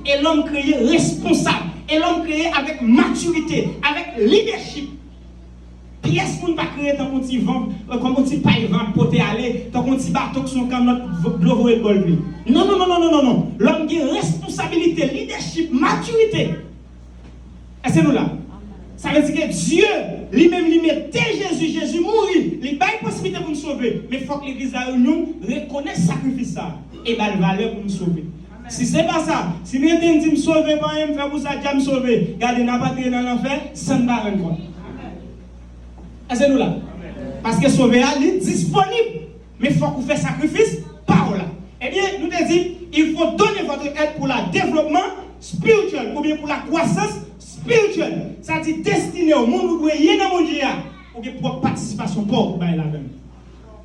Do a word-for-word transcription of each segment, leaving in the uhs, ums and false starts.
E lòm kreye responsab. E lòm kreye avèk matirite, avèk lidèchip. Pyès moun pa kreye tankou ti van, kòm yon ti pay van ap pote ale, tankou yon ti bato k sou yon kannòt, dlo voye l bò l vle. Non, non, non, non, non, non, non. Lòm gen responsabilite, lidèchip, matirite. Èske nou la? Sa vle di ke Dye, li menm, li mete Jezi, Jezi mouri, li bay posiblite pou n sove. Men fòk legliz la, nou rekonèt sakrifis sa e ba l valè pou n sove. Si se pa sa, si n rete n di m sove, pa anyen m fè pou sa, dyab m sove, gade, n ap antre nan lanfè san n pa rann kont. Èske nou la? Paske sove a, li disponib. Men fòk ou fè sakrifis pa w la. Ebyen, nou te di, il faut donner votre aide pour la développement spirituel oubyen pour la croissance spirituelle. Sa di destine w, moun ou dwe ye nan Bondye a, ou gen pwòp patisipasyon pa w pou bay ladan l.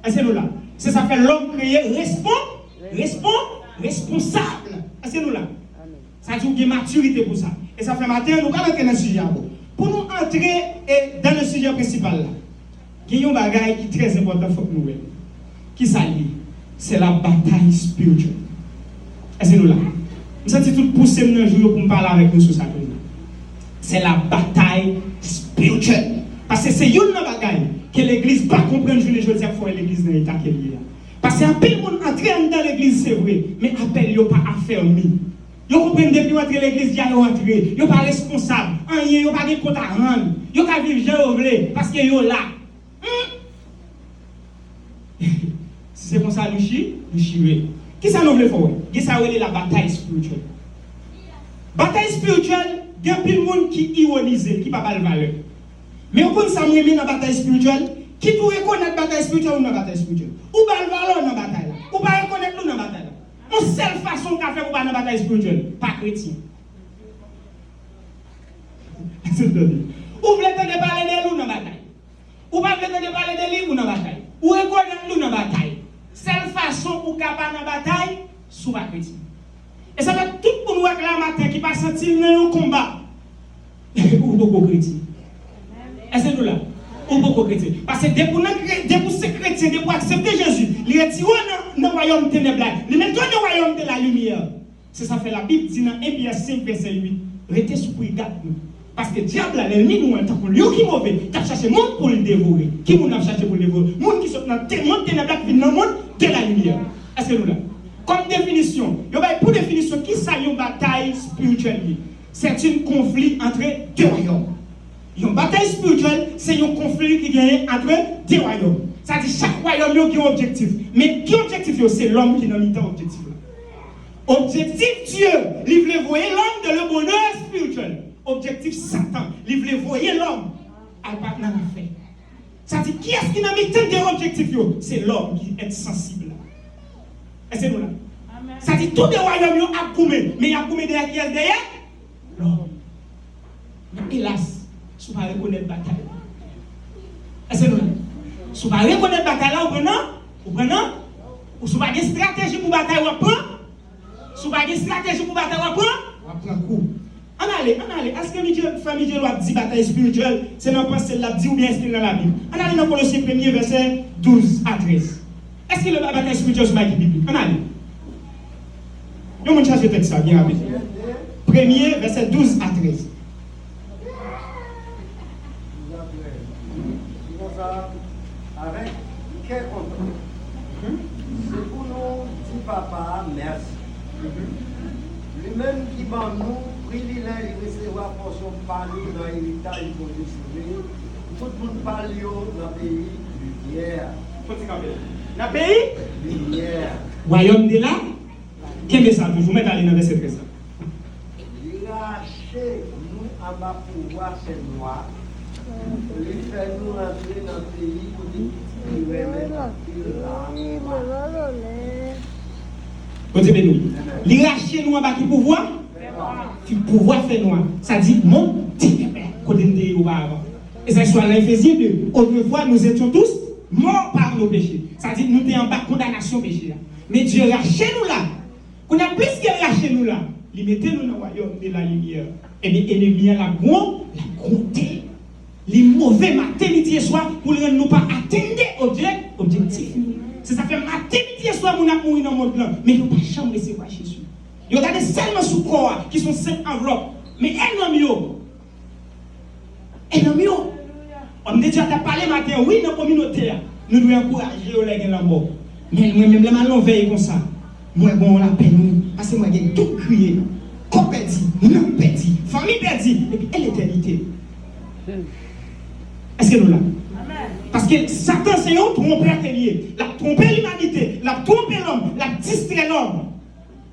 Èske nou la? Se sa fè lòm kreye respon, respon, responsab. Èske nou la? Sa di ou gen matirite pou sa. E sa fè maten an, nou pral antre nan sijè a, bon. Pou nou antre e, dans le sujet principal la, gen yon bagay ki trè enpòtan, fòk nou wè l. Ki sa l ye? Se la batay espirityèl. Èske nou la? M santi tout pouse m nan jou yo pou m pale avèk nou sou sa kounye a. Se la batay espirityèl. Paske se youn nan bagay ke legliz pa konprann jounen jodi a k fè w wè legliz nan eta ke l ye a. Paske anpil moun antre anndan legliz, se vre, men apèl yo pa afèmi. Yo konprann depi yo antre legliz, dja yo antre. Yo pa responsab anyen, yo pa gen kont a rann. Yo ka viv jan yo vle, paske yo la. Hmm? Si se konsa nou chi, nou chire. Kisa nou vle fè w wè? Gen sa yo rele la batay espirityèl. Batay espirityèl, gen anpil moun ki iwonize l, ki pa ba l valè. Men ou konn sa m renmen nan batay espirityèl? Kit ou rekonèt batay espirityèl ou nan batay espirityèl. Ou ba l valè w nan batay la. Ou pa rekonèt li w nan batay la. Yon sèl fason w ka fè pou w pa nan batay espirityèl, pa kretyen. Ou vle tande pale de li w nan batay. Ou pa vle tande pale de li, ou nan batay. Ou rekonèt li w nan batay. Sèl fason ou ka pa nan batay, si w pa kretyen. E sa fè tout moun w wè k la maten ki pa santi l nan yon konba, ou poko kretyen. Èske nou la? Ou poko kretyen. Paske depi w nan kre-, depi w se kretyen, depi w aksepte Jezi, li retire w nan, nan wayòm tenèb la, li mete w nan wayòm de la limyè. Se sa fè Labib di nan en Pyè senk vèsè uit, rete sou prigad nou. Paske dyab la, lènmi nou an, tankou lyon ki move, k ap chache moun pou l devore. Ki moun l ap chache pou l devore? Moun ki sot nan te-, mond tenèb la, k vin nan mond de la limyè. Èske nou la? Kòm definisyon, yo bay pou definisyon kisa yon batay espirityèl ye. C'est un conflit entre deux royaumes. Yon batay espirityèl, se yon konfli ki genyen antre de wayòm. Sa di chak wayòm yo gen yon objektif. Men ki objektif yo? Se lòm ki nan mitan objektif la. Objektif Dye, li vle voye lòm dans le bonheur spirituel. Objektif Satan, li vle voye lòm al pa nan lanfè. Sa di, kiyès ki nan mitan de objektif yo? Se lòm ki èt sansib la. Èske nou la? Amèn. Sa di, tou de wayòm yo ap goumen, men y ap goumen dèyè kiyès? Dèyè lòm. Men elas, si w pa rekonèt batay la. Èske nou la? Si w pa rekonèt batay la, ou pran nan, ou pran nan, ou si w pa gen estrateji pou batay, w ap pran Si w pa gen estrateji pou batay, w ap pran, w ap pran kou. Ann ale, ann ale. Èske Midjel, frè Midjel w ap di batay espirityèl, se nan panse l l ap di oubyen èske l nan Labib? Ann ale nan Kolosyen premye, vèsè douz a trèz. Èske le ba-, batay espirityèl se yon bagay ki biblik? Ann ale. Yon moun chache tèks sa byen rapid. Premye, vèsè douz a trèz. Li konsa, avèk kè kontan, se pou nou di Papa a mèsi. Li menm ki ban nou privilèj resevwa pòsyon pa nou nan eritaj Bondye sove pou tout moun pa l yo nan peyi limyè a. Fò ti kanpe la. Nan peyi limyè a. Wayòm de la Kenbe sa toujou, mèt ale nan vèsè trèz la. Li rache nou anba pouvwa fènwa, li fè nou rantre nan peyi kote pitit li renmen anpil la. Bondye beni w. Li rache nou anba ki pouvwa? Ki pouvwa fènwa. Sa di, mond tenèb la, kote n te ye oparavan. E sa sou al nan Efezyen de, autrefois nous étions tous morts par nos péchés. Sa di, nou te anba kondanasyon peche a. Men Dye rache nou la. Kounye a, pliske l rache nou la, li mete nou nan wayòm de la limyè. Ebyen, enemi an, l ap gron-, l ap gwonde. Li move maten, midi e swa pou l rann nou pa atenn de objè-, objektif nou. Se sa fè maten, midi e swa, moun ap mouri nan mond lan, men yo pa janm resevwa Jezi. Yo gade sèlman sou kò a, ki se yon senp anvlòp. Men e nanm yo? E nanm yo? Òm de Dye a t ap pale maten an, wi, nan kominote a. Nou dwe ankouraje yo lè gen lanmò. Men mwen menm, lè m al nan vèy konsa, mwen gen yon lapenn, wi. Paske mwen gen tout kriye. Kò pèdi, nanm pèdi, fanmi pèdi, epi e letènite? Èske nou la? Paske Satan se yon twonpè ke li ye. L ap twonpe limanite, l ap twonpe lòm, l ap distrè lòm.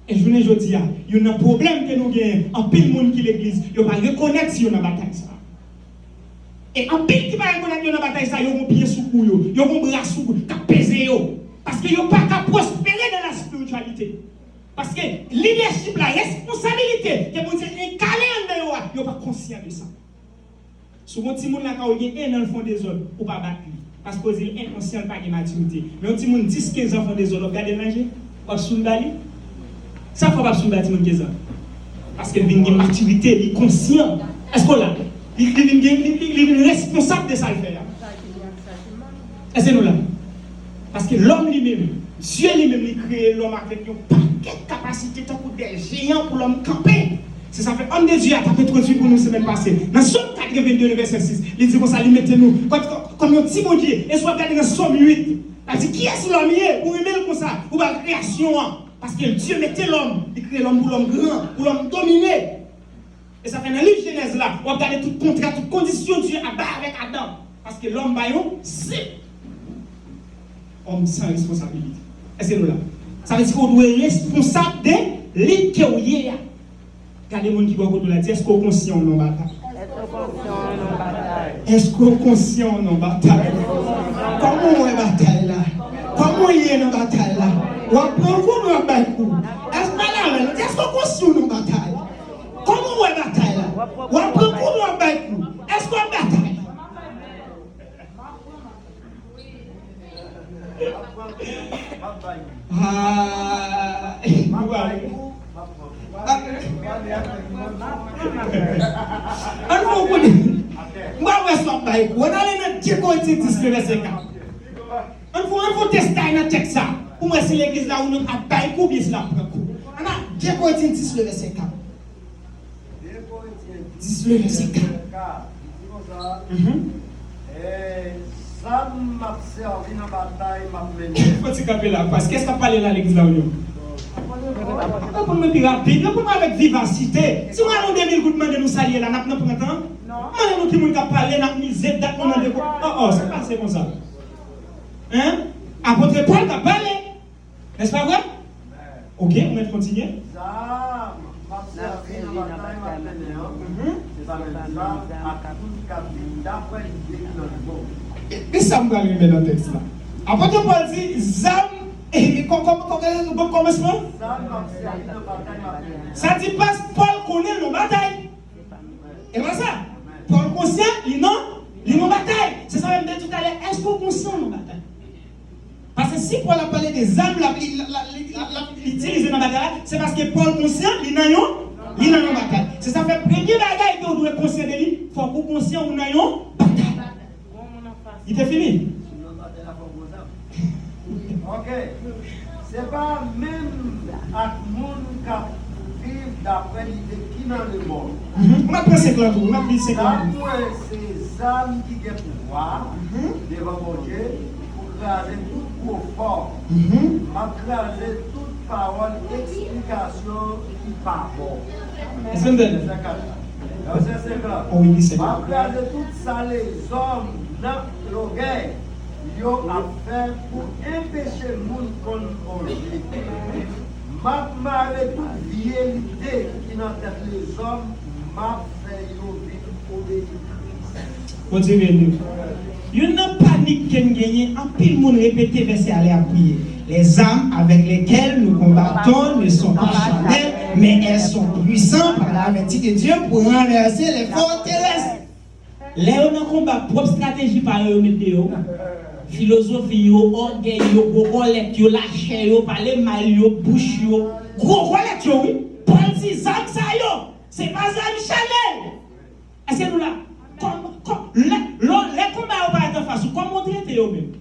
E jounen jodi a, youn nan pwoblèm ke nou genyen, anpil moun ki legliz, yo pa rekonèt yo nan batay sa a. E anpil ki pa rekonèt yo nan batay sa a, yo gon pye sou kou yo, yo gon bra sou kou, k ap peze yo. Paske yo pa ka pwospere nan la spirityalite. Paske lidèchip la, responsabilite ke Bondye enkale anndan yo a, yo pa konsyan de sa. Si w gen yon timoun lakay ou, gen en an, l fè yon dezòd, ou pa bat li. Paske w di l enkonsyan, l pa gen matirite. Men yon timoun dis, kenz an fè yon dezòd, w ap gade l nan je? W ap souri ba li? Sa fè w p ap souri ba timoun kenz an? Paske l vin gen matirite, li konsyan. Èske w la? Li, li vin gen, li, li, li vin responsab de sa l fè a. Èske nou la? Paske lòm li menm, Dye li menm, li kreye lòm avèk yon pakèt kapasite tankou de jeyan pou lòm kanpe. Se sa fè òm de Dye a t ap entwodui pou nou semèn pase. Nan Sòm katrevenn de, vèsè sis, li di konsa, li mete nou kòm, kòm yon ti Bondye. E si w ap gade nan Sòm uit, la di, kiyès lòm ye pou renmen l konsa, pou ba l kreyasyon an? Paske Dye mete lòm, li kreye lòm pou lòm gran, pou lòm domine. E sa fè nan liv Jenèz la, w ap gade tout kontra, tout kondisyon Dye ap bay avèk Adan. Paske lòm pa yon senp òm san responsabilite. Èske nou la? Sa vle di ke w dwe responsab de lit ke w ye a. Gade moun ki bò kote w la, di, èske w konsyan w nan batay? Èske w konsyan w nan batay? Èske w konsyan w nan batay? Kòman w wè batay la? Kòman w ye nan batay la? W ap pran kou, w ap bay kou? Èske w pale avè l? Di, èske w konsyan w nan batay? Kòman w wè batay la? W ap pran kou, w ap bay kou? Èske w ap batay? Ah, ann fè w konnen. M pral wè si w ap bay kou. Ann ale nan de Korentyen dis, vèsè kat. Ann fè, ann fè yon testay nan tèks sa. Pou m wè si legliz la ou nou ap bay kou oubyen si l ap pran kou. Ann a de Korentyen dis, vèsè kat. Dis le vèsè kat. Li di konsa, mhm, eh, zam m ap sèvi nan batay m ap mennen. Fò ti kanpe la, paske èske ap pale la legliz la ou yo? Reponn mwen pi rapid, reponn mwen avèk vivasite. Si mwen al yon de mil goud mande nou sa l ye la, n ap nan pran tan? Mande nou ki moun k ap pale, n ap mize dat nou nan de kou. Oh, oh, sa pase konsa. Hein? Apot Pòl k ap pale. Nèspa vre? Ok, ou mèt kontinye. Zam m ap sèvi nan batay m ap mennen an, mhm, se pa menm zam ak moun k ap viv daprè lide ki nan lemonn. Men sa m pral renmen nan tèks la. Apot Pòl di, zam, e, kò-, kò-, kò-, kò-, bon kòmansman? Zam m ap sèvi nan batay m ap mennen an. Sa di pas Pòl konnen l nan batay. E pa sa? Pòl konsyan, li nan, li nan batay. Se sa menm m te di talè, èske w konsyan w nan batay? Paske si Pòl ap pale de zam l ap, li, l ap, l ap, li, l ap, l ap itilize nan batay la, se paske Pòl konsyan, li nan yon, li nan yon batay. Se sa fè premye bagay ke w dwe konsyan de li, fòk ou konsyan ou nan yon batay. Li te fini? Ok. Se pa menm ak moun k ap viv daprè lide ki nan lemonn. Mhm. Ou mèt pran senk lan tou, ou mèt li senk lan tou. Zam mwen se zam ki gen pouvwa, mhm, devan Bondye pou kraze tout gwo fò. Mhm. M ap kraze tout pawòl eksplikasyon ki pa bon. Èske n tande? Vèsè kat la. Vèsè senk lan. Oh, wi, wi, senk lan. M ap kraze tout sa lèzòm nan lògèy yo ap fè pou enpeche moun konn Bondye. M ap mare tout vye lide ki nan tèt lèzòm, m ap fè yo vin obeyi Kris. Bondye beni w. Youn nan panik ke n genyen, anpil moun repete vèsè a lè y ap priye. Les armes avec lesquelles nous combattons ne sont pas charnelles, mais elles sont puissantes par la vertu de Dieu pour renverser les forteresses. Lè yo nan konba, pwòp estrateji pa yo yo met deyò. Filozofi yo, ògèy yo, gwo kòlèt yo, lachè yo, pale mal yo, bouch yo. Gwo kòlèt yo, wi. Pòl di zam sa yo, se pa zam chanèl. Èske nou la? Kòm, kòm, lè, lè, lè konba yo parèt anfas ou, kòman w trete yo menm?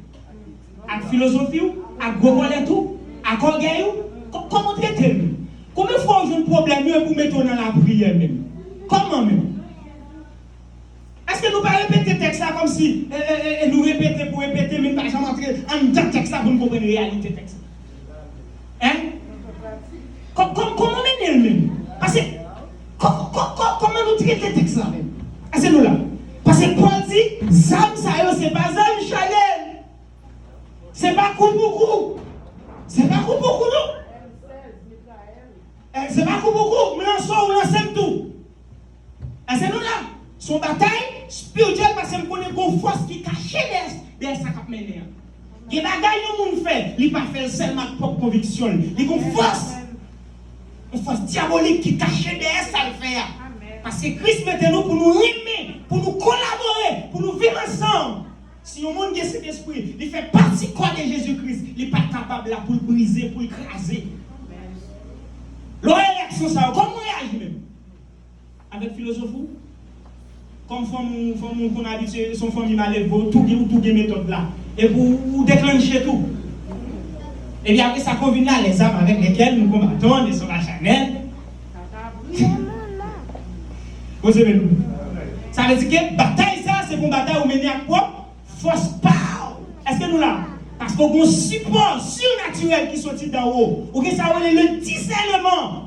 Ak filozofi w, ak gwo kòlèt ou, ak ògèy ou, kò-, kòman w trete l menm? Konbyen fwa w jwenn pwoblèm yo epi w mete w nan lapriyè menm. Kòman menm? Èske nou pa repete tèks la kòmsi e, e, e, e nou repete pou repete, men n pa janm antre anndan tèks la pou n konprann reyalite tèks la? Hein? Kò-, kò-, kòman mennen l menm? Paske kò-, kò-, kò-, kòman nou trete tèks la menm? Èske nou la? Paske Pòl di, zam sa yo se pa zam chanèl. Se pa kou pou kou. Se pa kou pou kou, non. Eh, se pa kou pou kou. M lanse w, w lanse m tou. Èske nou la? Se yon batay espirityèl paske m konnen gon fòs ki kache dèyè, dèyè sa k ap mennen an. Gen bagay yon moun fè, li pa fè l sèlman ak pwòp konviksyon l. Li gon fòs. Yon fòs dyabolik ki kache dèyè sa l fè a. Paske Kris mete nou pou nou renmen, pou nou kolabore, pou nou viv ansanm. Si yon moun gen Sentespri, li fè pati kò de Jezi Kris, li pa kapab la pou l brize, pou l kraze. Lè w wè reyaksyon sa yo, kòman w reyaji menm? Avèk filozofi w? Kòm fanm ou, fanm ou konn abitye, se yon fanmi malelve, ou tou gen, ou tou gen metòd la. Epi ou, ou deklanche tou. Epi apre sa, kon vin la, les armes avec lesquelles nous combattons ne sont pas charnelles. Poze men nou. Sa vle di ke batay sa, se pou batay ou mennen ak pwòp fòs pa w. Èske nou la? Paske w gen yon sipò sinatirèl ki soti danwo. Ou gen sa yo rele le disèneman.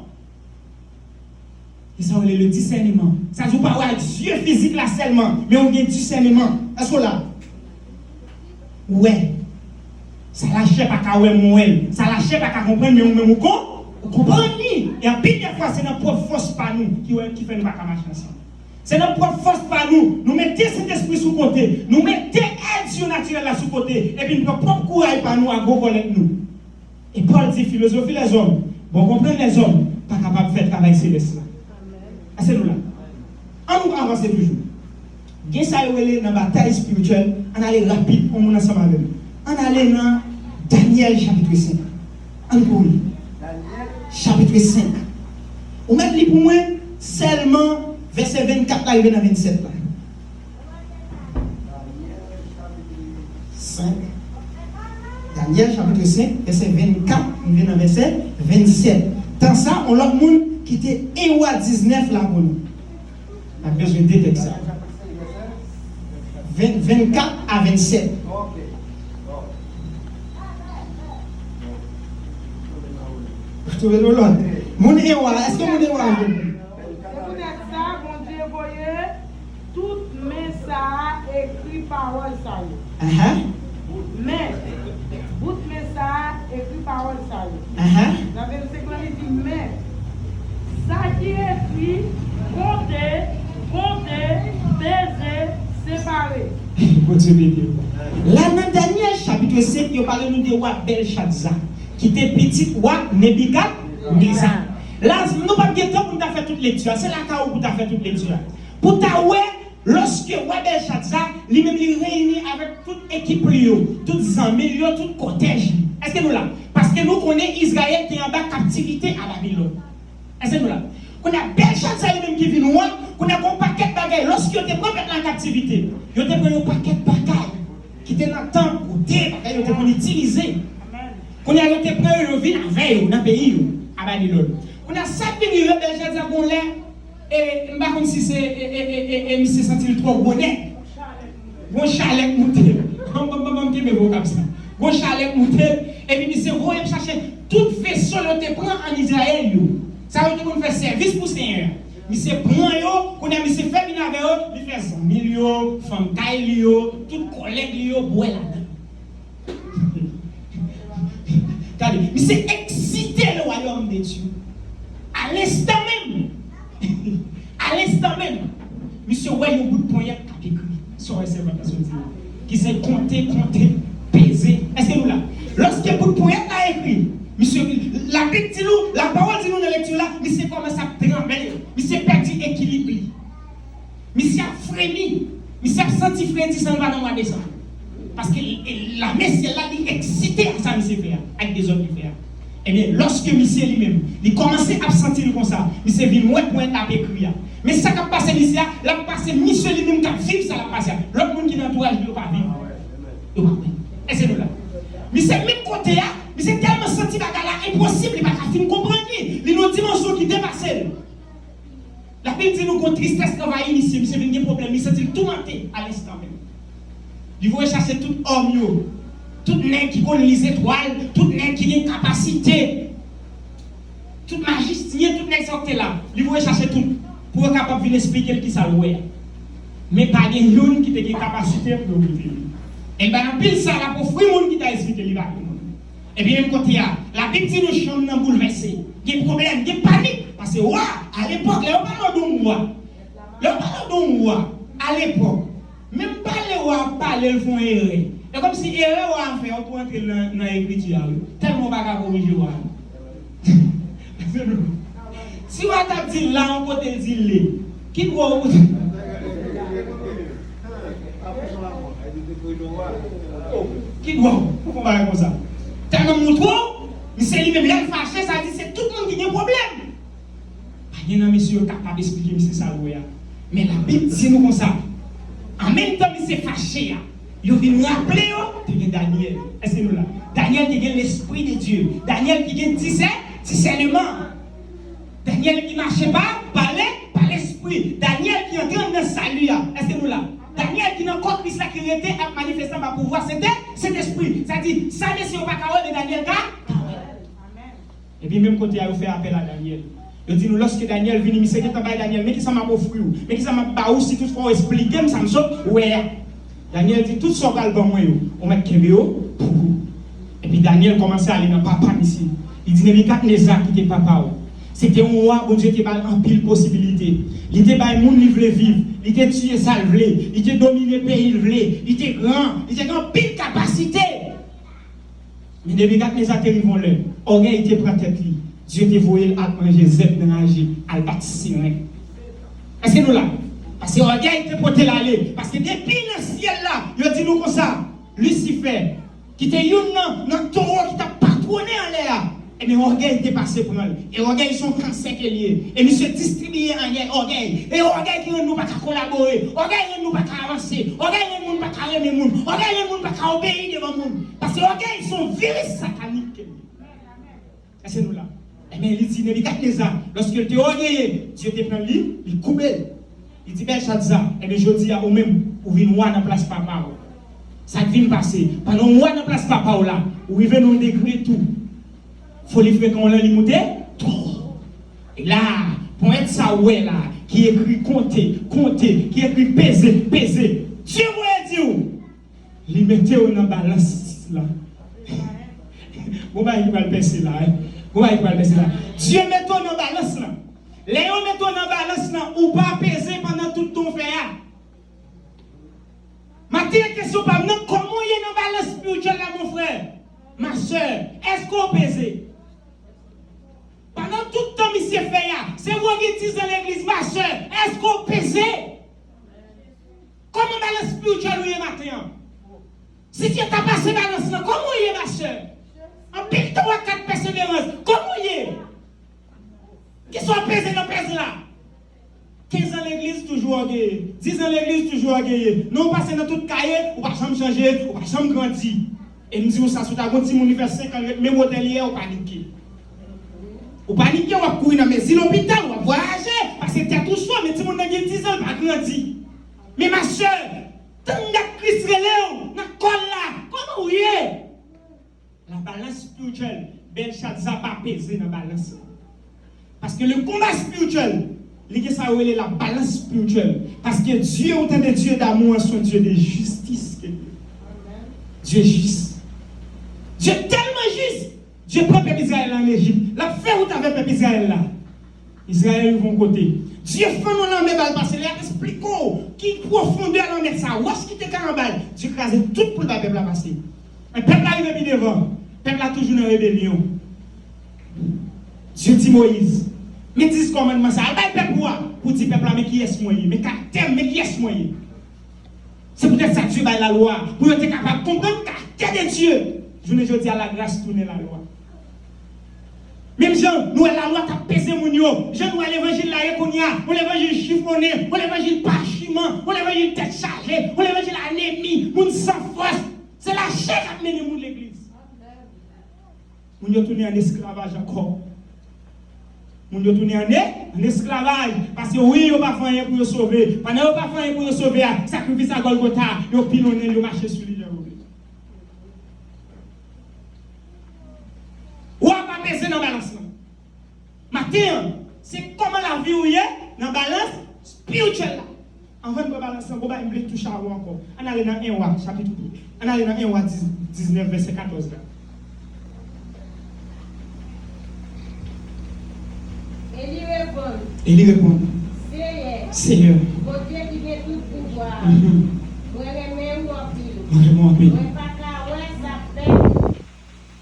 Gen sa yo rele le disèneman. Sa di w pa wè ak zye fizik la sèlman, men ou gen disèneman. Èske w la? Ou wè. Sa lachè pa ka wè, mwen wè l. Sa lachè pa ka konprann, men ou menm ou kon-, ou konprann li. E anpil de fwa, se nan pwòp fòs pa nou ki wè, ki fè nou pa ka mache ansanm. Se nan pwòp fòs pa nou, nou mete Sentespri sou kote, nou mete èd sinatirèl la sou kote, epi n pran pwòp kouray pa nou a gwo kòlèt nou. E Pòl di, filozofi lèzòm, bon konprann lèzòm, pa kapab fè travay selès la. Èske nou la? An nou avanse toujou. Gen sa yo rele nan batay espirityèl, ann ale rapid, yon moun ansanm avè m. Ann ale nan Danyèl chapit senk. Ann kouri. Chapit senk. Ou mèt li pou mwen sèlman vèsè vennkat la rive nan vennsèt la. Senk. Danyèl chapit senk, vèsè vennkat rive nan vèsè vennsèt. Tan sa, yon lòt moun kite en Wa diznèf la pou nou. N ap bezwen de tèks sa. Ven, vennkat a vennsèt. Ou twouve nou lòd. Moun en Wa, èske moun en Wa vle? Se poutèt sa, Bondye voye tout men sa a ekri pawòl sa yo. Ahan. Men, bout men sa a ekri pawòl sa yo. Ahan. Nan vennsenk lan, li di, men, sa ki ekri, konte, konte, peze, separe. Bondye beni w. La, nan Danyèl chapit senk, yo pale nou de wa Bèlchadza, ki te pitit wa Nebikadneza. La, nou p ap gen tan pou n ta fè tout lekti a. Se lakay ou pou ta fè tout lekti a. Pou ta wè, lòske wa Bèlchadza, li menm li reyini avèk tout ekip li yo, tout zanmi l yo, tout kòtèj li. Èske nou la? Paske nou konnen Izrayèl te anba kaptivite a Babilòn. Èske nou la? Kounye a, Bèlchadza li menm ki vin wa, kounye a, gon pakèt bagay. Lòske yo te pran pèp la an kaptivite, yo te pran yon pakèt bagay ki te nan tanp, kote bagay yo te konn itilize. Kounye a, yo te pran yo, yo vin avè yo nan peyi yo, a Babilòn. Kounye a, sa k vin rive Bèlchadza gon lè, e, m pa konn si se, e, e, e, e, e misye santi l twò bonè. Gon chalè k moute l. Ban m, ban m, ban m, ban m kenbe vokab sa. Gon chalè k moute l, epi misye voye l chache tout veso yo te pran ann Izrayèl yo. Sa yo te konn fè sèvis pou Senyè a. Misye pran yo, kounye a misye fè vin avè yo, li fè zanmi l yo, fanm kay li yo, tout kòlèg li yo bwè ladan. Gade, misye eksite le wayòm de Dye. A lenstan menm, a lenstan menm, misye wè yon bout ponyèt k ap ekri. Sa w wè sèvant la sot di la, ki se konte, konte, peze. Èske nou la? Lòske bout ponyèt la ekri, misye, Labib di nou, lapawòl di nou nan lekti la, misye kòmanse ap tranble, misye pèdi ekilib li. Misye ap fremi. Misye ap santi fredi san l pa nan mwa desanm. Paske l, e, lame syèl la, li eksite ak sa misye fè a, ak dezòd li fè a. Ebyen, lòske misye li menm, li kòmanse ap santi l konsa, misye vin wè pwen l ap ekri a. Men sa k ap pase misye a, l ap pase misye li menm k ap viv sa l ap pase a. Lòt moun ki nan antouraj li yo pa viv. Yo pa wè. Èske nou la? Misye menm kote a, misye tèlman santi bagay la enposib, li pa ka fin konprann li. Li nan yon dimansyon ki depase l. Labib di nou gon tristès anvayi misye, misye vin gen pwoblèm, li santi l toumante a lenstan menm. Li voye chache tout òm yo, tout nèg ki konn li zetwal, tout nèg ki gen kapasite, tout majisyen, tout nèg sa yo ki te la. Li voye chache tout pou yo kapab vin esplike l kisa l wè a. Men pa gen youn ki te gen kapasite pou yo rive li. E l bay anpil sa l ap ofri moun ki ta esplike li pa gen moun. Epi menm kote a, Labib di nou chanm nan boulvèse. Gen pwoblèm, gen panik. Paske wa, alepòk, lè yo pale w de yon wa, lè yo pale w de yon wa, alepòk, menm pa lè wa ap pale, l fè yon erè. E kòmsi erè wa a fè, ou tou antre l nan, nan ekriti a, wi. Tèlman w pa ka korije wa a. Si w a t ap di l la yon kote, l di l le. Ki dwa w pou. Ki dwa w pou fè yon bagay konsa? Tèlman m montre w, misye li menm, lè l fache, sa di se tout moun ki gen pwoblèm. Pa gen nan mesye yo kapab esplike misye sa l wè a. Men Labib di nou konsa, an menm tan misye fache a, yo vin raple yo, te gen Danyèl. Èske nou la? Danyèl te gen Lespri de Dye. Danyèl te gen disè, disèneman. Danyèl ki mache pa, pa le, pa Lespri. Danyèl ki antre anndan sali a. Èske nou la? Danyèl ki nan kò Kris la, ki rete ap manifeste anba pouvwa Sentè, Sentespri. Sa di, sa mesye yo pa ka wè, men Danyèl ka, ka wè. Epi menm kote a, yo fè apèl a Danyèl. Yo di nou, lòske Danyèl vini, misye gentan bay Danyèl, men kisa m ap ofri w, men kisa m ap ba ou si toutfwa w esplike m sa m sot wè a. Danyèl di, tout sa w pral ban mwen yo, ou mèt kenbe yo pou ou. Epi Danyèl kòmanse ale nan papa misye. Li di, Nebikadneza ki te papa w, se te yon wa Bondye te ba l anpil posibilite. Li te bay moun li vle viv, li te tiye sa l vle, li te domine peyi l vle, li te gran, li te gen anpil kapasite. Men Nebikadneza te rive yon lè, ògèy te pran tèt li. Dye te voye l al manje zèb nan raje, al bat siren. Èske nou la? Paske ògèy te pote l ale. Paske depi nan syèl la, yo di nou konsa, Lisifè, ki te youn nan, nan towo ki t ap patwone anlè a, ebyen, ògèy te pase pran l. E ògèy se yon kansè ke l ye. E misye distribiye anlè ògèy. E ògèy ki rann nou pa ka kolabore. Ògèy rann nou pa ka avanse. Ògèy rann moun pa ka renmen moun. Ògèy rann moun pa ka obeyi devan moun. Paske ògèy se yon viris satanik ke l ye. Èske nou la? Ebyen, li di Nebikadneza, lòske l te ògeye, Dye te pran li, li koube l. Li di Bèlchadza, ebyen, jodi a, ou menm, ou vin wa nan plas papa w. Sa k vin pase, pandan w wa nan plas papa w la, ou rive nan yon degre tou. Foli frekan w lan, li moute twò wo. E la, ponyèt sa w wè la, ki ekri konte, konte, ki ekri peze, peze. Dye voye di w, li mete w nan balans la. Gon bagay ki pral pèse la, wi. Gon bagay ki pral pèse la. Dye mete w nan balans lan. Lè yo mete w nan balans lan, ou pa peze pandan tout tan w fè a. Maten an, kesyon pa m nan, kòman w ye nan balans espirityèl la, mon frè, ma sè? Èske w peze? Pandan tout tan misye fè a, se ou ki dizan legliz, ma sè, èske w peze? Kòman balans espirityèl ou ye maten an? Si Dye ta pase balans lan, kòman w ye, ma sè? Anpil tan w ak kat pèseverans, kòman w ye? Kisa w peze nan pèz la? Kenz an legliz, toujou ògeye. Diz an legliz, toujou ògeye. Non, w pase nan tout kaye, ou pa janm chanje, ou pa janm grandi. E m di w sa, si w ta gon timoun, li fè senk an, li ret menm wotè li ye a, ou panike. Ou panike, w ap kouri nan mezi lopital, w ap vwayaje, pase tèt ou cho, men timoun nan gen diz an, l pa grandi. Men ma sè, tann dat Kris rele w nan kò l la, kòman w ye? La balance spirituelle, Bèlchadza pa peze nan balans lan. Paske le konba espirityèl, li gen sa yo rele la balans espirityèl. Paske Dye, ou tande, Dye damou an, se yon Dye de jistis ke l ye. Dye jis. Dye tèlman jis, Dye pran pèp Izrayèl la ann Ejip. L ap fè wout avèk pèp Izrayèl la. Izrayèl rive yon kote. Dye fann yon lanmè ba l pase. Lè y ap esplike w ki pwofondè lanmè sa, wòch ki te ka anba l, Dye kraze tout pou l bay pèp la pase. Men pèp la rive pi devan. Pèp la toujou nan rebelyon. Dye di Moyiz, men dis kòmandman sa, al bay pèp ou a, pou di pèp la, men kiyès mwen ye, men karaktè m, men kiyès mwen ye. Se poutèt sa Dye bay lalwa, pou yo te kapab konprann karaktè de Dye. Jounen jodi a, lagras tounen lalwa. Menm jan nou wè lalwa t ap peze moun yo, jan nou wè levanjil la ye kounye a, yon levanjil chifone, yon levanjil pachiman, yon levanjil tèt chaje, yon levanjil anemi, moun san fòs. Se lachè k ap mennen moun legliz. Moun yo tounen an esklavaj ankò. Moun yo tounen an e-, an esklavaj. Paske wi, yo pa fè anyen pou yo sove. Pandan yo pa fè anyen pou yo sove a, sakrifis a Gòlgota, yo pilonnen l, yo mache sou li jan yo vle. Wa pa peze nan balans lan. Maten an, se kòman lavi w ye nan balans espirityèl la. Anvan n pran balans lan, gon bagay m vle touche avè w ankò. Ann ale nan en Wa, chapit de. Ann ale nan en Wa diz, diznèf, vèsè katòz la. E li reponn, E li reponn, Seyè, Seyè, Bondye ki gen tout pouvwa a, mhm, mwen renmen ou anpil. Mwen renmen w anpil. Mwen pa ka wè sa pèp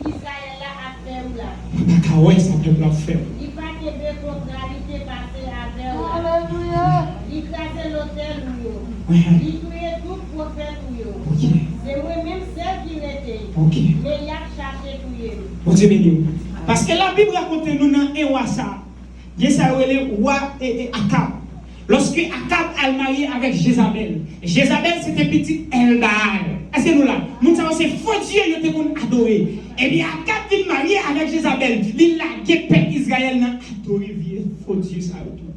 Izrayèl la ap fè ou la. Mwen pa ka wè sa pèp la ap fè ou. Li pa kenbe kontra li te pase avè w la. Alelouya. Li kraze lotèl ou yo. Amen. Li touye tout pwofèt ou yo. Ok. Se mwen menm sèl ki rete. Ok. Men y ap chache touye m. Bondye beni w. Paske Labib rakonte nou nan en Wa sa, gen sa yo rele wa, e, e, Akab. Lòske Akab al marye avèk Jezabèl, Jezabèl se te pitit Èl Baal. Èske nou la? Moun sa yo se fo dye yo te konn adore. Ebyen, Akab vin marye avèk Jezabèl, li lage pèp Izrayèl nan adore vye fo dye sa yo tou.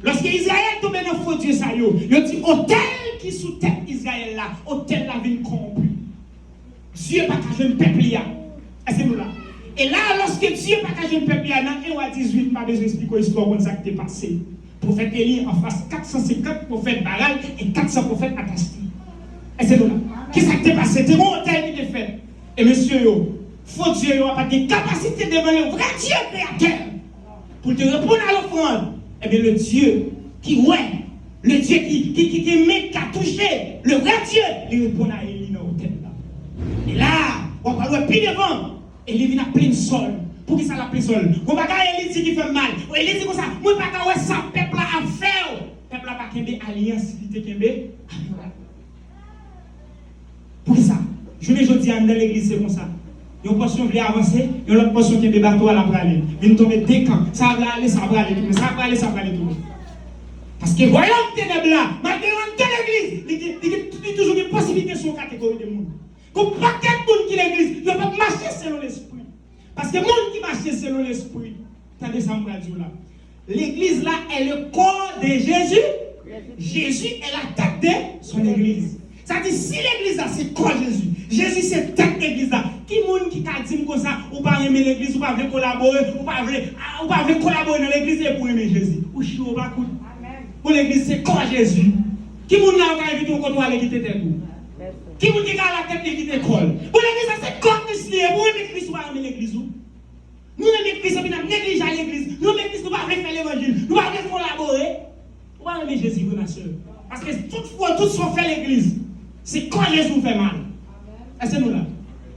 Lòske Izrayèl tonbe nan fo dye sa yo, yo di otèl ki sou tèt Izrayèl la, otèl la vin kòwonpi. Dye pa ka jwenn pèp li a. Èske nou la? E la, lòske Dye pa ka jwenn pèp li a, nan en Wa dizuit, m pa bezwen esplike w istwa, w konn sa k te pase. Pwofèt Eli anfas kat san senkant pwofèt Baal e kat san pwofèt Atastè. Èske nou la? Kisa k te pase? Te gen yon otèl ki te fèt. E mesye yo, fo dye yo a pa t gen kapasite devan le vrè Dye kreyatè pou l te reponn a lofrann. Ebyen, le Dye ki wè, le Dye ki, ki, ki, ki men ka touche, le vrè Dye, li reponn a Eli nan otèl la. E la, w ap al wè pi devan, Eli vin ap plenn sòl. Poukisa l ap plenn sòl? Gon bagay Eli di ki fè m mal. Eli di konsa, mwen pa ka wè sa pèp la ap fè w. Pèp la pa kenbe alyans li te kenbe avè w. Poukisa? Jounen jodi a, anndan legliz se konsa. Yon pòsyon vle avanse, yon lòt pòsyon kenbe bato a, l ap rale. Vin tonbe de kan. Sa a vle ale, sa a prale tounen. Sa a prale, sa a prale tounen. Paske wayòm tenèb la, malgre yo anndan legliz, li gen, li gen, li toujou gen posiblite sou yon kategori de moun. Gon pakèt moun ki legliz, yo p ap mache selon lespri. Paske moun ki mache selon lespri, tande sa m pral di w la. L'église là est le corps de Jésus. Jésus est la tête de son église. Sa di, si legliz la se kò Jezi, Jezi se tèt legliz la, ki moun ki ka di m konsa, ou pa renmen legliz, ou pa vle kolabore, ou pa vle, ah, ou pa vle kolabore nan legliz epi w renmen Jezi? Ou chire w pa kout. Bon, legliz se kò Jezi. Ki moun la yo ka envite w kote w ale kite tèt ou? Ki moun ki ka al ak tèt li kite kò l? Bon, legliz la se kò Kris li ye. Epi w renmen Kris, ou pa renmen legliz ou? Nou renmen Kris epi n ap neglije al legliz. Nou renmen Kris, nou pa vle fè levanjil. Nou pa vle kolabore. Ou pa renmen Jezi vre, ma sè. Paske tout fwa, tout sa w fè legliz, se kò Jezi w fè mal. Èske nou la?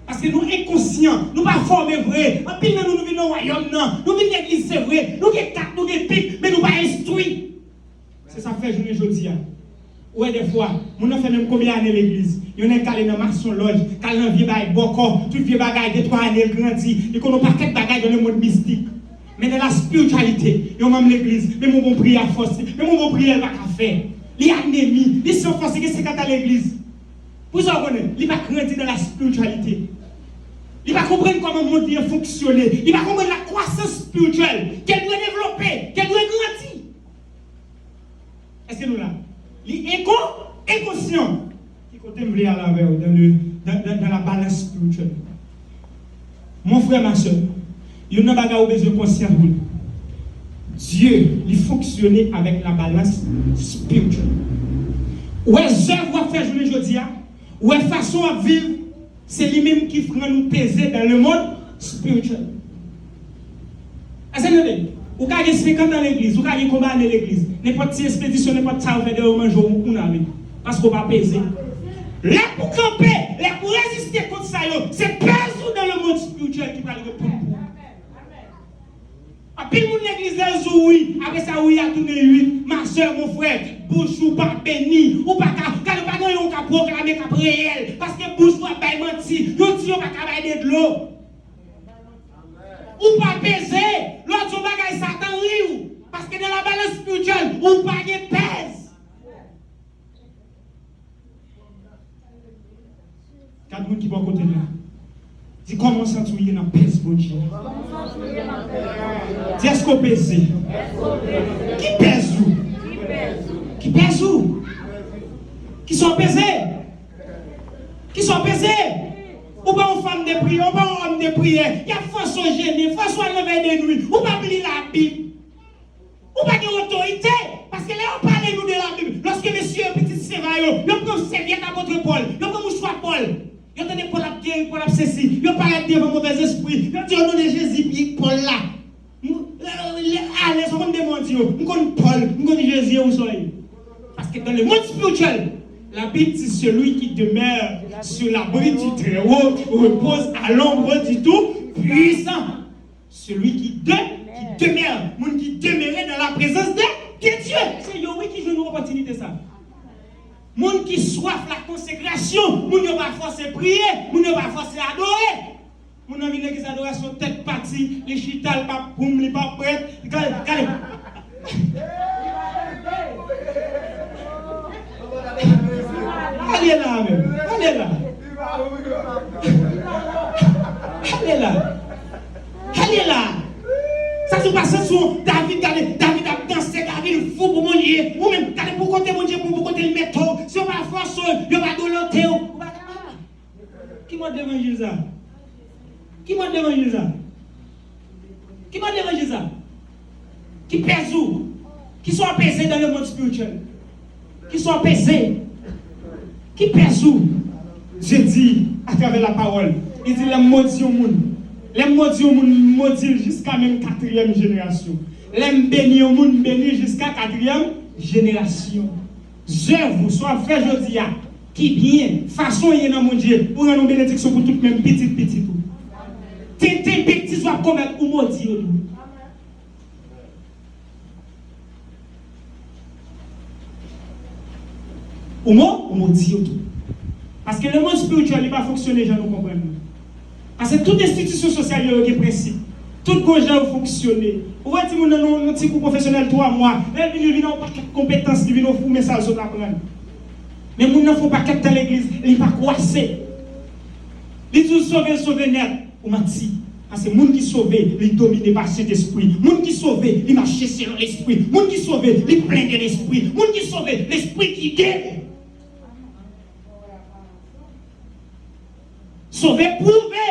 Paske nou enkonsyan, nou pa fòme vre. Anpil nan nou, nou vin nan wayòm nan. Nou vin legliz, se vre. Nou gen kat, nou gen pik, men nou pa enstwi. Se sa k fè jounen jodi a, ou wè dèfwa, moun nan fè menm konbyen ane legliz, yon nèg k ale nan masonlòj, k al nan vye bagay bòkò, tout vye bagay, de twa ane l grandi, li konn yon pakèt bagay dans le monde mystique. Men dans la spiritualité, yon manm legliz, menm yon bon priyè a fòs, menm yon bon priyè l pa ka fè. Li anemi, li san fòs, li gen senkant an legliz. Poukisa w konnen? Li pa grandi dans la spiritualité. Li pa konprann kòman mond li an fonksyone. Li pa konprann la kwasans espirityèl ke l dwe devlope, ke l dwe grandi. Èske nou la? Li enko-, enkonsyan. Ki kote m vle al avè w dans le, dans, dans, dans la balance spirituelle? Mon frère, ma sœur, youn nan bagay ou bezwen konsyan pou li. Dye, li fonksyone avèk la balans espirityèl. Ou wè zèv w ap fè jounen jodi a, ou wè fason w ap viv, se li menm ki rann ou peze dans le monde spirituel. Èske n tande? Ou ka gen senkant an legliz, ou ka gen konbyen ane legliz, nenpòt ti espedisyon, nenpòt sa yo fè deyò, yo manje w, ou kounye a menm. Paske w pa peze. Lè pou kanpe, lè pou reziste kont sa yo, se pèz ou dans le monde spirituel ki pral reponn pou ou. Anpil moun legliz lè l di w wi, apre sa wi a tounen uit. Ma sè, mon frè, bouch ou pa beni, ou pa ka, gade, pa gen anyen ou ka pwoklame k ap reyèl, paske bouch ou ap bay manti, yo di yo pa ka bay de dlo. Ou pa peze, lè w di yon bagay Satan ri w, paske dans la balance spirituelle, ou pa gen pèz. Gad moun ki bò kote l la. Di, kòman w santi w ye nan pèz Bondye a? Di, èske w peze? Ki pèz ou? Ki pèz ou? Kisa w peze? Kisa w peze? Ou pa yon fanm de priyè, ou pa yon òm de priyè. Y ap fòse w jene, fòse w al nan vèy de nwi. Ou p ap li Labib. Ou pa gen otorite. Paske lè yo pale nou de Labib, lòske mesye yo, pitit Seva yo, yo pran sèvyèt apot Pòl, yo pran mouchwa Pòl, yo tande Pòl ap geri, Pòl ap sesi, yo parèt devan movèzespri, yo di, "O non de Jezi, pye Pòl la." M, lè, lè, alèz, ou konn de mo di yo. M konn Pòl, m konn Jezi, ou sa w ye. Parce que dans le monde spirituel, la Bible dit, celui qui demeure sur l'abri du Très-Haut repose à l'ombre du Tout-Puissant. Celui qui de, qui demeure, moun ki demere dans la présence de, de Dieu. Se yo, wi, ki jwenn opòtinite sa. Moun ki swaf la konsekrasyon, moun yo pa fòse priye, moun yo pa fòse adore. Moun nan vin legliz adorasyon, tèt pati, li chita, li pa poum, li pa prèt. Gade, gade. Ale la menm, ale la. Ale la. Ale la. Sa se pa santi w, David, gade, David ap danse, David fou pou Bondye. Ou menm, gade pou kote Bondye pou, pou kote l mete w. Si yo pa fòse w, yo pa dolote w. Ou pa ka. Ki mòd levanjil sa? Ki mòd levanjil sa? Ki mòd levanjil sa? Ki pèz ou? Kisa w peze dans le monde spirituel? Kisa w peze? Ki pèz ou? Dye di, atravè lapawòl, li di, lè m modi yon moun, lè m modi yon moun, m modi l jiska menm katriyèm jenerasyon. Lè m beni yon moun, m beni l jiska katriyèm jenerasyon. Zèv ou sa w ap fè jodi a, ki byen, fason w ye nan Bondye, ou rann yon benediksyon pou tout menm pitit pitit ou. Tenten betiz w ap komèt, ou modi yo tou. Ou mo, ou modi yo tou. Paske lemonn espirityèl, li pa fonksyone jan nou konprann li. Paske tout enstitisyon sosyal yo, yo gen prensip. Tout gon jan yo fonksyone. Ou wè timoun nan yon, yon ti kou pwofesyonèl twa mwa, lè l vin, li vin ak yon pakèt konpetans, li vin ofri w, men sa l sot aprann. Men moun nan fè yon pakèt tan legliz, li pa kwase. Li di w sove, l sove nèt. Ou manti. Paske moun ki sove, li domine pa Sentespri. Moun ki sove, li mache selon Lespri. Moun ki sove, li plen de Lespri. Moun ki sove, Lespri gide l. Sove pwouve.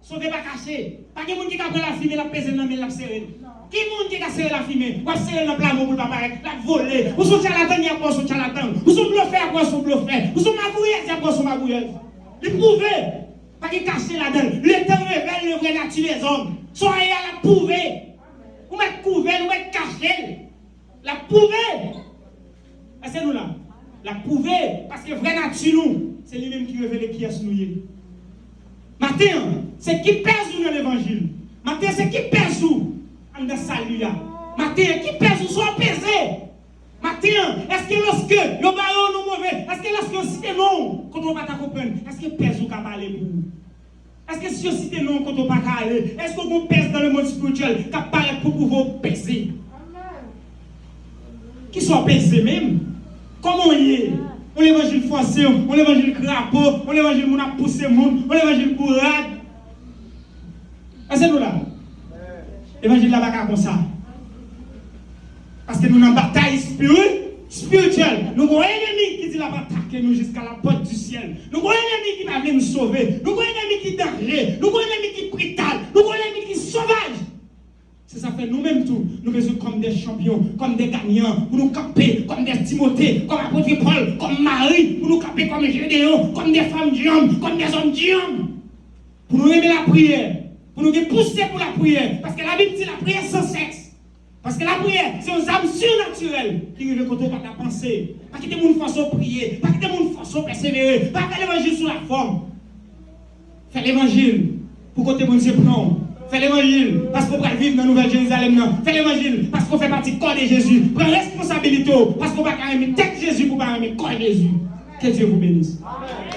Sove pa kache. Pa gen moun ki ka pran lafimen, l ap peze l nan men l, l ap sere l. Ki moun ki ka sere lafimen? W ap sere l nan plamon pou l pa parèt. L ap vole. Ou se yon chalatan, y ap wè w se yon chalatan. Ou se yon blofè, y ap wè w se yon blofè. Ou se yon magouyèz, y ap wè w se yon magouyèz. Li pwouve. Pa gen kache ladan l. Le temps révèle le vrai nature des hommes. Sa w ye a, l ap pwouve. Ou mèt kouve l, ou mèt kache l. L ap pwouve. Èske nou la? L ap pwouve. Paske vrè nati nou, se li menm ki revele kiyès nou ye. Maten an, se ki pèz ou nan levanjil? Maten an, se ki pèz ou anndan sali a? Maten an, ki pèz ou, sa w peze? Maten an, èske lòske yo bare w non move, èske lòske yo site non w, kote w pa ta konprann, èske pèz ou ka pale pou ou? Èske si yo site non w kote w pa ka ale, èske w gon pèz dans le monde spirituel k ap parèt pou pwouve w peze? Kisa w peze menm? Kòman w ye? Yon levanjil fòse, yon levanjil krapo, yon levanjil moun ap pouse moun, yon levanjil bourad. Èske nou la? Levanjil la pa ka konsa. Paske nou nan batay espiri-, espirityèl. Nou gon enemi ki di l ap atake nou jiska la pòt di syèl. Nou gon enemi ki pa vle nou sove. Nou gon enemi ki danje. Nou gon enemi ki brital. Nou gon enemi ki sovaj. Se sa fè nou menm tou, nou bezwen kòm de chanpyon, kòm de ganyan, pou nou kanpe kòm de Timote, kòm apot Pòl, kòm Mari, pou nou kanpe kòm Jedeyon, kòm de fanm dyanm, kòm de zòm dyanm. Pou nou renmen lapriyè, pou nou gen pouse pou lapriyè, paske Labib di lapriyè san sèks. Paske lapriyè, se yon zam sinatirèl ki rive kote w pa ta panse. Pa kite moun fòse w priye, pa kite moun fòse w pèsevere, pa fè levanjil sou lafòm. Fè levanjil pou kote Bondye pran w. Fè levanjil paske w pral viv nan Nouvèl Jerizalèm nan. Fè levanjil paske w fè pati kò de Jezi. Pran responsabilite w paske w pa ka renmen tèt Jezi pou w pa renmen kò Jezi. Que Dieu vous bénisse.